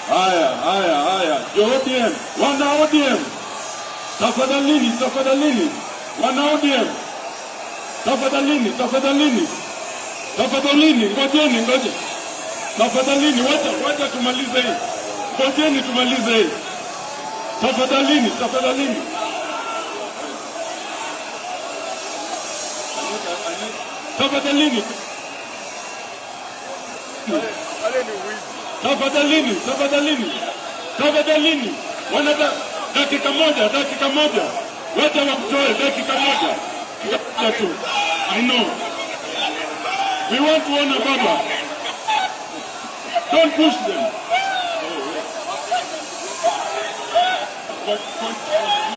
Haya, haya, haya. ODM, wana ODM, tafadhalini, tafadhalini, wana ODM, tafadhalini, tafadhalini, tafadhalini, ngojeni, ngoje, tafadhalini, wacha, wacha tumalize hii, ngojeni tumalize hii, tafadhalini, tafadhalini. Tafadhalini, tafadhalini, tafadhalini, tafadhalini, wanata dakika moja, dakika moja, wacha wakutoe dakika moja, dakika tu. I know we want to honor Baba. Don't push them. What?